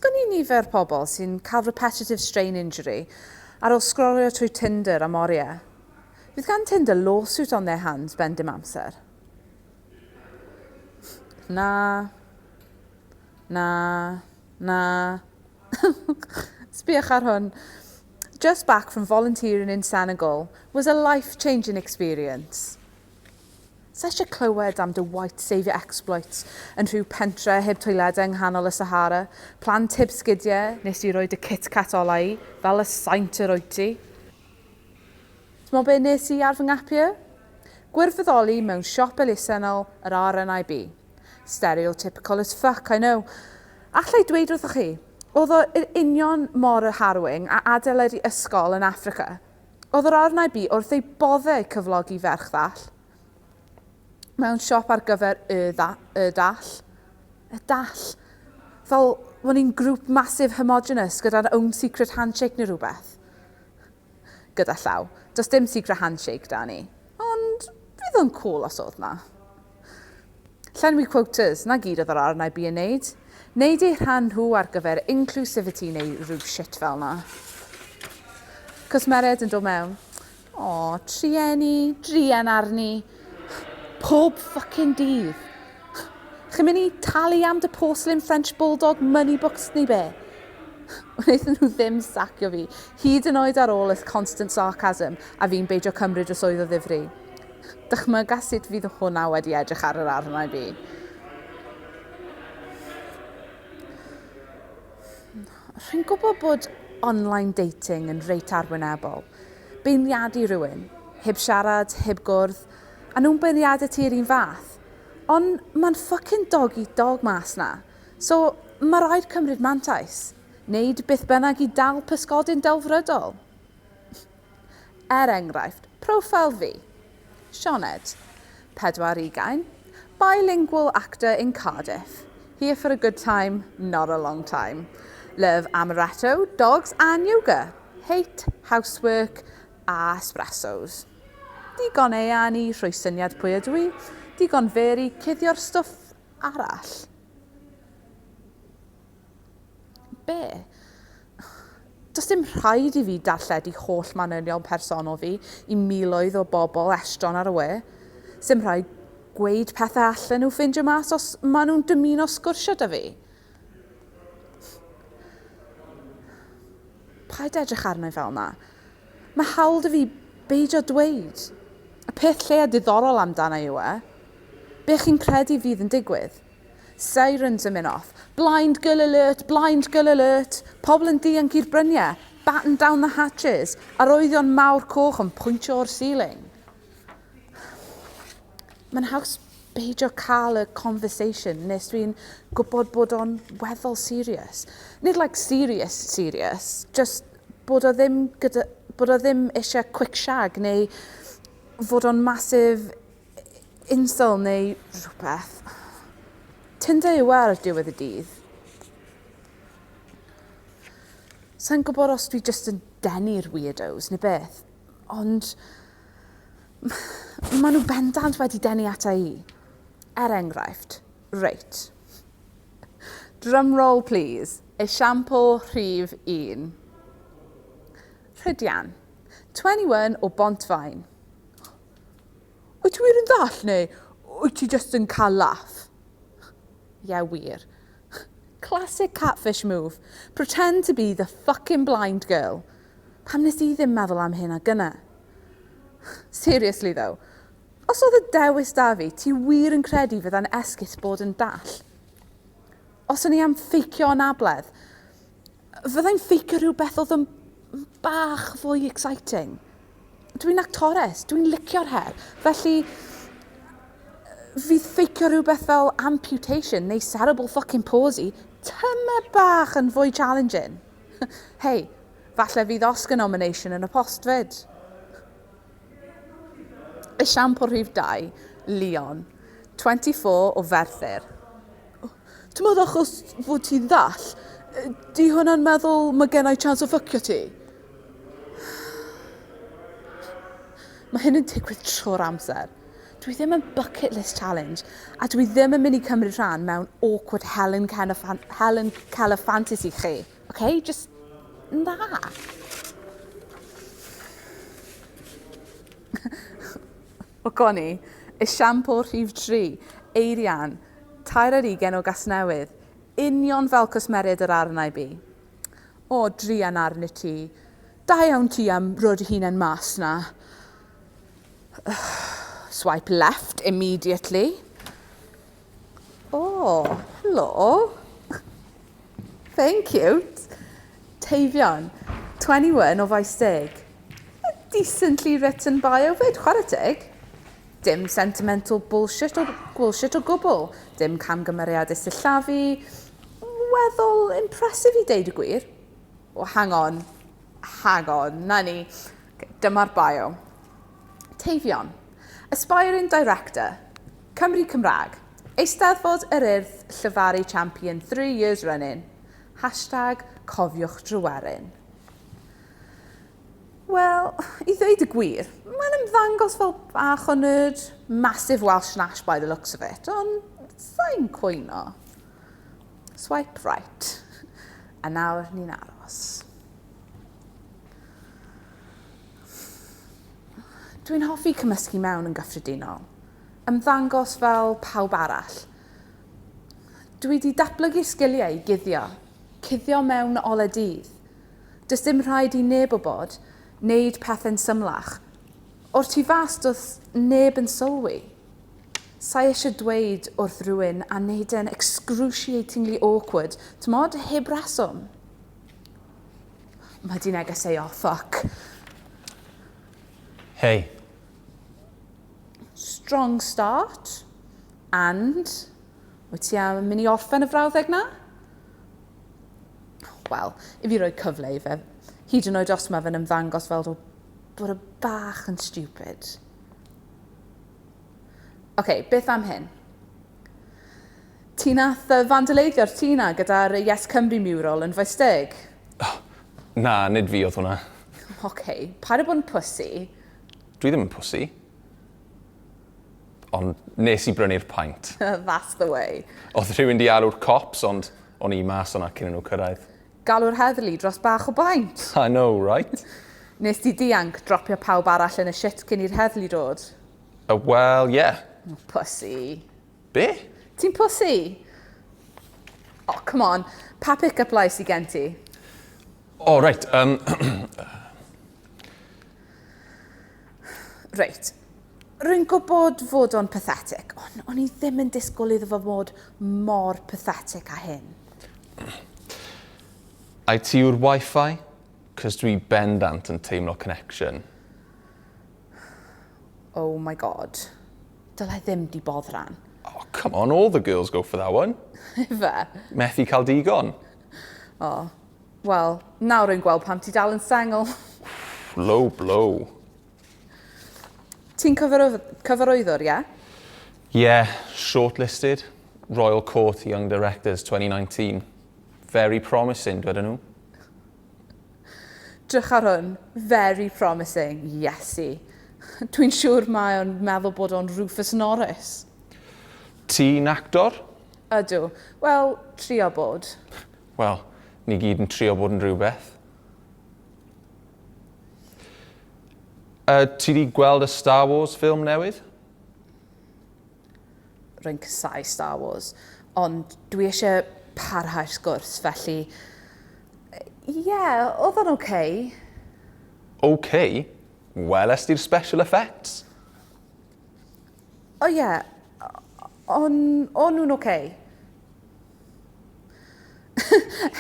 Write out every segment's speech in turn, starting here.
Sgwn i nifer pobl sy'n cael repetitive strain injury ar ôl sgrolio trwy Tinder am oriau. Fydd gan Tinder lawsuit on their hands ben dim amser. Na. Na. Na. Sbïwch ar hwn. Just back from volunteering in Senegal was a life-changing experience. Sa eisiau clywed am dy white saviour exploits yn rhyw pentre heb toiledau yng nghanol y Sahara, plant heb sgidiau, nes di roi dy Kit Kat ola i, fel y saint yr wyt ti. T'mo be nes i ar fy ngap year? Gwirfoddoli mewn siop elusennol yr RNIB. Stereotypical as fuck, I know. Alla i dweud wrthoch chi, oedd o yr union mor harrowing a adeiladu ysgol yn Affrica. Oedd yr RNIB wrth ei boddau cyflogi ferch ddall mewn siop ar gyfer y, dda, y dall. Y dall. Fel, o'n i'n grŵp massive homogenous gyda'r own secret handshake neu rhywbeth. Gyda llaw. Does dim secret handshake da ni. Ond fydd o'n cool os oedd na. Llenwi quotas, 'na gyd oedd yr RNIB yn neud. Neud eu rhan nhw ar gyfer inclusivity neu rhyw shit fel 'na. Cwsmeriaid yn dod mewn. O, trueni, druan arni. Pob fucking dydd. Chi'n mynd i talu am dy porcelain French Bulldog money books neu be? Wnaethon nhw ddim sacio fi, hyd yn oed ar ôl y constant sarcasm a fi'n beidio cymryd y swydd o ddifri. Dychmyga sut fydd hwnna wedi edrych ar yr arnau fi. Rwy'n gwybod bod online dating yn reit arwynebol. Beirniadu rhywun, heb siarad, heb gwrdd, a nhw'n beirniadu ti'r un fath. Ond mae'n fucking dog eat dog mas na. So, mae rhaid cymryd mantais. Neud beth bynnag i dal pysgodyn delfrydol. Er enghraifft, proffil fi. Sioned, 4 ugain, bilingual actor in Cardiff. Here for a good time, not a long time. Love amaretto, dogs and yoga. Hate housework a espressos. Digon eang i rhoi syniad pwy ydw i, digon fer i cuddio'r stwff arall. Be? Does dim rhaid i fi darlledu holl manylion personol fi i miloedd o bobl estron ar y we. Sim rhaid gweud pethau allan nhw ffeindio mas os maen nhw'n dymuno sgwrsio 'da fi. Paid edrych arno i fel 'na. Mae hawl 'da fi beidio dweud. Y peth lleia diddorol amdana yw e. Be chi'n credu fydd yn digwydd? Sirens yn mynd off. Blind girl alert! Blind girl alert! Pobl yn dianc i'r bryniau. Batten down the hatches. Arwyddion mawr coch yn pwyntio o'r ceiling. Mae'n haws beidio cael y conversation nes dwi'n gwybod bod o'n weddol serious. Nid like serious serious, just bod o ddim gyda, bod o ddim eisiau quick shag neu fod o'n massive Incel neu rhywbeth. Tinder yw e ar diwedd y dydd. Sa'n gwybod os dwi jyst yn denu'r weirdos neu beth, ond maen nhw bendant wedi denu ata i. Er enghraifft, reit. Drum roll please. Esiampl rhif 1. Rhydian, 21 o Bont-faen. Wyt ti wir yn ddall neu wyt ti jyst yn cael laff? Ie, yeah, wir. Classic catfish move. Pretend to be the fucking blind girl. Pam nes i ddim meddwl am hyn a gynna? Seriously though, os oedd y dewis da fi, ti wir yn credu fydda'n esgus bod yn dall? Os o'n i am ffeicio anabledd, fyddai'n ffeicio rhywbeth oedd yn bach fwy exciting. Dwi'n actores, dwi'n licio'r her. Felly, fydd ffeicio rhywbeth fel amputation neu cerebral fucking palsy tymed bach yn fwy challenging. Hei, falle fydd Oscar nomination yn y post fyd. Esiampl rhif 2, Leon, 24 o Ferthyr. Ti'n meddwl achos fod ti'n ddall, di hwnna'n meddwl mae gen i chance o ffycio ti? Mae hyn yn digwydd trwy'r amser. Dwi ddim yn bucket list challenge, a dwi ddim yn mynd i cymryd rhan mewn awkward Helen, Helen Keller fantasy chi. Okay? Just, na. O Connie, esiampl rhif 3, Eirian, 23 o Gasnewydd, union fel cwsmeriaid yr RNIB. O, druan arnit ti. Da iawn ti am roi dy hunan mas 'na. Swipe left immediately. O, helo. Fe'n cute. Teifion, 21 o Faes Deg. A decently written bio 'fyd, chwarae teg. Dim sentimental bullshit o, bullshit o gwbl. Dim camgymeriadau sillafu. Weddol impressive i deud y gwir. Oh, hang on. Hang on, na ni. Okay, dyma'r bio. Teifion. Aspiring director. Cymru Cymraeg. Eisteddfod yr Urdd Llefaru Champion 3 years running. #CofiwchTryweryn. Wel, i ddweud y gwir, mae'n ymddangos fel bach o nerd. Massive Welsh Nash by the looks of it, ond sa'n cwyno. Swipe right. A nawr ni'n aros. Dwi'n hoffi cymysgu mewn yn gyffredinol. Ymddangos fel pawb arall. Dwi wedi datblygu'r sgiliau i guddio. Cuddio mewn ole dydd. Does dim rhaid i neb wybod, wneud pethau'n symlach. O'r tu fas does neb yn sylwi. Sa i eisiau dweud wrth rhywun a wneud e'n excruciatingly awkward, t'mod, heb reswm. Mae di negeseuo, fuck. Hey. Strong start. And? Wyt ti am mynd i orffen y frawddeg na? Wel, i fi roi cyfle i fe. Hyd yn oed os mae fe'n ymddangos fel bod y bach yn stupid. Oce, okay, beth am hyn? Ti nath vandaleiddio'r tŷ 'na gyda'r Yes Cymru mural yn Faesteg? Oh, na, nid fi oedd hwnna. Oce, okay, paid â bod yn pussy. Dwi ddim yn pussy. Ond nes i brynu'r paent. That's the way. Oedd rhywun di alw'r cops, ond o'n i mas o'na cyn nhw cyrraedd. Galw'r heddlu dros bach o baint. I know, right? Nes di dianc dropio pawb arall yn y shit cyn i'r heddlu dod? Well, yeah. Oh, pussy. Be? Ti'n pussy? Oh, come on. Pa pick-up line sy gen ti? Oh, right. Reit. Rwy'n gwybod fod o'n pathetic, ond o'n i ddim yn disgwyl iddo fo fod mor pathetic â hyn. Ai ti yw'r Wi-Fi? Cos dwi bendant yn teimlo connection. Oh my God. Dylai ddim di boddran. Oh, come on, all the girls go for that one. Ife? Methu cael digon. Oh, wel, nawr rwy'n gweld pam ti dal yn sengl. Low blow. Ti'n cyfarwyddwr, ie? Yeah? Yeah, shortlisted. Royal Court Young Directors 2019. Very promising, dwedon nhw. Drych ar hwn. Very promising. Iesu. Dwi'n siŵr mae o'n meddwl bod o'n Rufus Norris. Ti'n actor? Ydw. Wel, trio bod. Wel, ni gyd yn trio bod yn rhywbeth. Ti di gweld y Star Wars ffilm newydd? Rwy'n casáu Star Wars, ond dwi eisiau parhau'r sgwrs, felly... Ie, yeah, oedd o'n oce. Okay. OK? Weles di'r special effects? O ie, yeah, o'n nhw'n oce. Okay.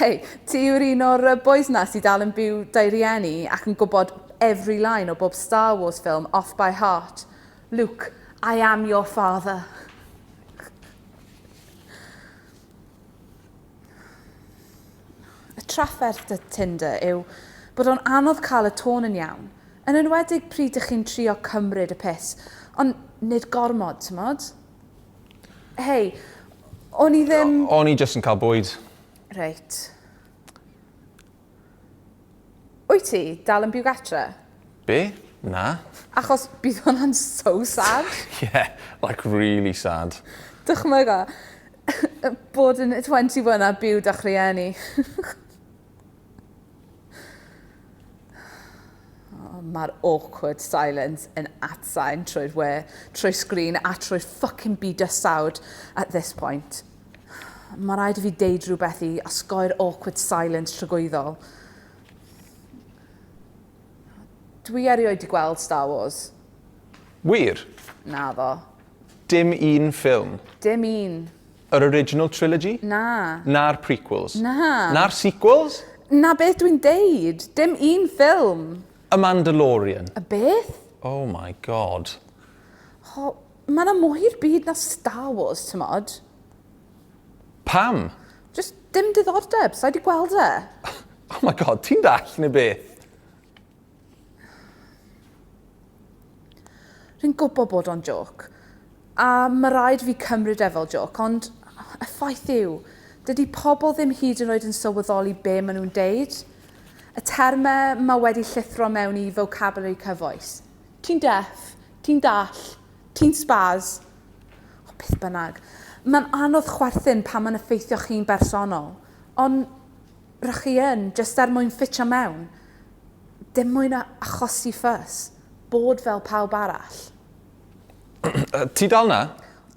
Hei, ti yw'r un o'r boys na sydd dal yn byw 'da'i rieni ac yn gwybod every line o bob Star Wars film off by heart. Luke, I am your father. Y trafferth 'da Tinder yw bod o'n anodd cael y tôn yn iawn, yn enwedig pryd ych chi'n trio cymryd y piss, ond nid gormod, t'mod? Hei, o'n i ddim... O'n i jyst yn cael bwyd. Reit. Wyt ti dal yn byw gatre? Be? Na. Achos bydd hwnna'n so sad. Yeah, like really sad. Dychmyga bod yn 21 a byw 'da'ch rhieni. Mae'r awkward silence yn atsain trwy'r we, trwy sgrin a trwy'r fucking bydysawd at this point. Mae rhaid i fi deud rhywbeth i osgoi'r awkward silence tragwyddol. Dwi erioed 'di gweld Star Wars. Wir? Naddo. Dim un ffilm? Dim un. Yr original trilogy? Na. Na'r prequels? Na. Na'r sequels? Na beth dwi'n deud. Dim un ffilm. Y Mandalorian? Y beth? Oh my god. O, mae 'na mwy i'r byd na Star Wars, t'mod? Pam? Just dim diddordeb, sa i 'di gweld e. Oh my god, ti'n dall neu beth? Rwy'n gwybod bod o'n jôc, a mae rhaid fi cymryd e fel jôc, ond y ffaith yw, dydy pobl ddim hyd yn oed yn sylweddoli be maen nhw'n deud. Y termau mae wedi llithro mewn i vocabulary cyfoes. Ti'n deaf, ti'n dall, ti'n sbaz. O, beth bynnag. Mae'n anodd chwerthin pan mae'n effeithio chi'n bersonol, ond r'ych chi yn, jyst er mwyn ffitio mewn. Dim mwyn achosi ffys. Bod fel pawb arall. Ti dal 'na?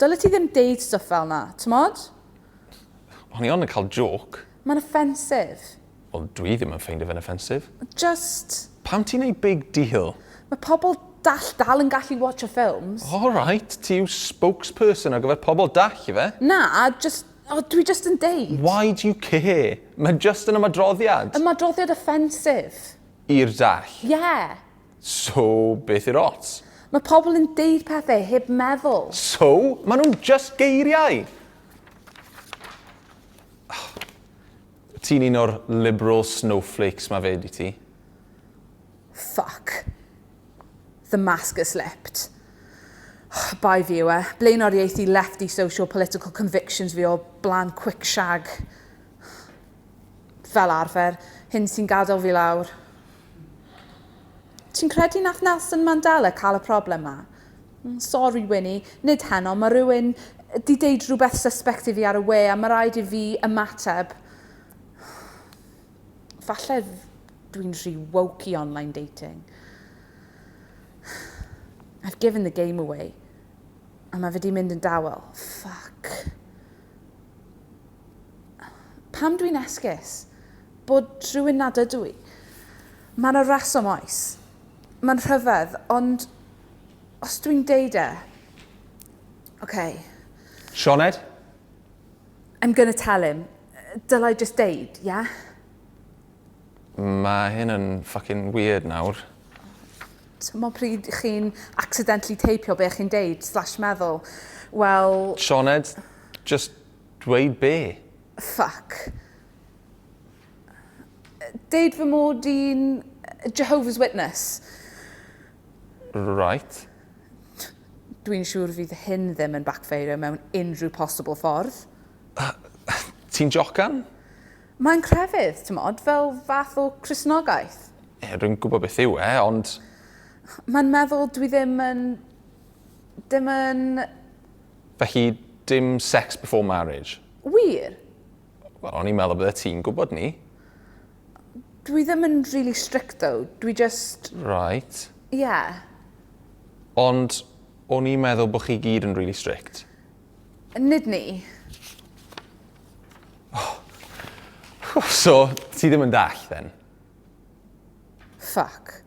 Dylet ti ddim deud stwff fel 'na, t'mod? O'n i ond yn cael jôc. Mae'n offensive. Wel, dwi ddim yn ffeindio fe'n offensive. Just... Pam ti'n neud big deal? Mae pobl dall dal yn gallu watcho ffilms. All right, ti yw spokesperson ar gyfer pobl dall, ife? Na, just... O, dwi just yn deud. Why do you care? Mae just yn ymadroddiad. Ymadroddiad offensive. I'r dall? Yeah. So, beth yw'r ots? Mae pobl yn deud pethau heb meddwl. So? Maen nhw'n just geiriau! Ti'n un o'r liberal snowflakes 'ma 'fyd, wyt ti? Fuck. The mask has slipped. Bai fi yw e. Blaenoriaethu lefty social political convictions fi o blaen quick shag. Fel arfer, hyn sy'n gadael fi lawr. Ti'n credu nath Nelson Mandela cael y problem 'ma? Sori Winnie, nid heno, mae rhywun 'di deud rhywbeth suspect i fi ar y we a mae rhaid i fi ymateb. Falle dwi'n rhy woke i online dating. I've given the game away. A mae fe 'di mynd yn dawel. Fuck. Pam dwi'n esgus? Bod rhywun nad ydw i? Mae yna reswm oes. Mae'n rhyfedd, ond os dwi'n deud e... Okay. Sioned? I'm gonna tell him. Dylai just deud, yeah? Mae hyn yn fucking weird nawr. T'mo pryd chi'n accidentally teipio be chi'n deud slash meddwl? Wel... Sioned, just dweud be? Fuck. Deud fy mod i'n Jehovah's Witness. Right. Dwi'n siŵr fydd hyn ddim yn backfeirio mewn unrhyw possible ffordd. Ti'n jocan? Mae'n crefydd, t'mod, fel fath o Cristnogaeth. Ie, rwy'n gwybod beth yw e, ond... Mae'n meddwl dwi ddim yn... ddim yn... Felly, dim sex before marriage? Wir? Wel, o'n i'n meddwl bydde ti'n gwybod 'ny. Dwi ddim yn really strict though, dwi just... Right. Yeah. Ond o'n i'n meddwl bod chi gyd yn really strict. Nid ni. So, ti ddim yn dall, then? Fuck.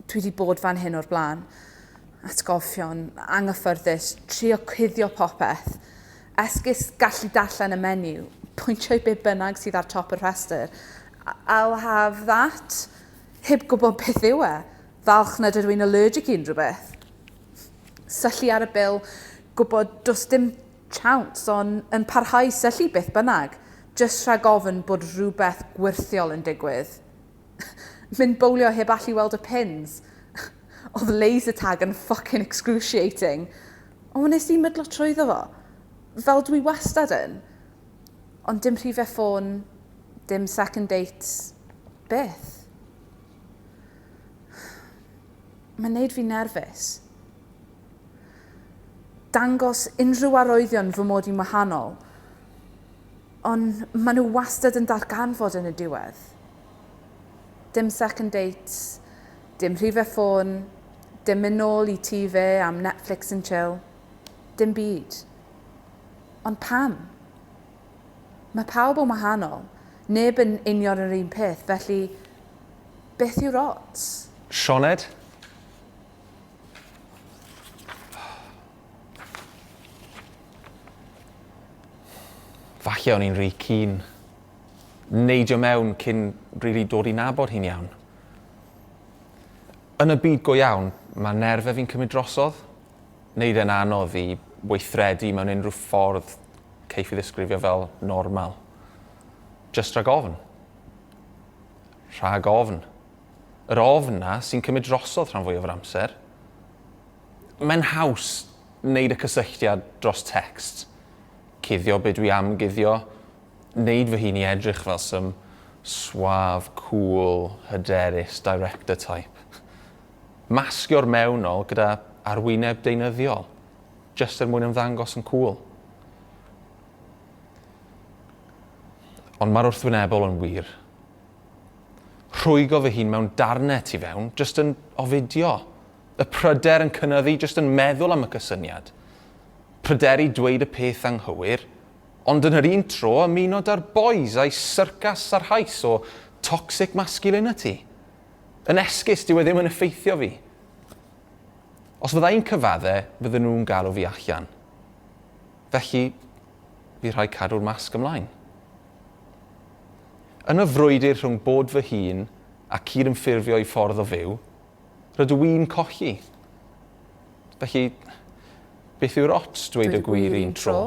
Dwi wedi bod fan hyn o'r blaen. Atgofion, anghyffyrddus, trio cuddio popeth. Esgus gallu darllen y menu, pwyntio i be bynnag sydd ar top y rhestr. I'll have that. Heb gwybod beth yw e. Falch nad ydw i'n allergic i unrhyw beth. Syllu ar y bil, gwybod does dim chance, ond yn parhau syllu beth bynnag, jyst rhag ofn bod rhywbeth gwyrthiol yn digwydd. Mynd bowlio heb allu weld y pins. Oedd laser tag yn fucking excruciating. Ond wnes i mydlo trwyddo fo. Fel dwi wastad yn. Ond dim rhifau ffôn, dim second dates, byth. Mae'n neud fi'n nerfus. Dangos unrhyw arwyddion fy mod i'n wahanol, ond maen nhw wastad yn darganfod yn y diwedd. Dim second dates, dim rhifau ffôn, dim mynd nôl i tŷ fe am Netflix and chill. Dim byd. Ond pam? Mae pawb yn wahanol, neb yn union yr un peth, felly beth yw'r ots? Sioned? Falle o'n i'n rhy keen. Neidio mewn cyn rili dod i nabod hi'n iawn. Yn y byd go iawn, mae nerfau fi'n cymryd drosodd. Neud e'n anodd i weithredu mewn unrhyw ffordd ceiff ei ddisgrifio fel normal. Jyst rhag ofn. Rhag ofn. Yr ofn 'na sy'n cymryd drosodd rhan fwyaf o'r amser. Mae'n haws neud y cysylltiad dros text. Cuddio be dwi am guddio. Neud fy hun i edrych fel some suave, cool, hyderus director type. Masgio'r mewnol gyda arwyneb deunyddiol, jyst er mwyn ymddangos yn cŵl. Ond mae'r wrthwynebol yn wir. Rhwygo fy hun mewn darnau tu fewn, jyst yn ofidio. Y pryder yn cynyddu jyst yn meddwl am y cysyniad. Pryderu dweud y peth anghywir, ond yn yr un tro ymuno 'da'r boys a'i syrcas sarhaus o toxic masculinity. Yn esgus, dyw e ddim yn effeithio fi. Os fydda i'n cyfadde, fydden nhw'n galw fi allan. Felly, fi rhaid cadw'r masg ymlaen. Yn y frwydr rhwng bod fy hun a cyd-ymffurfio i ffordd o fyw, rydw i'n colli. Felly, beth yw'r ots dweud y gwir un tro?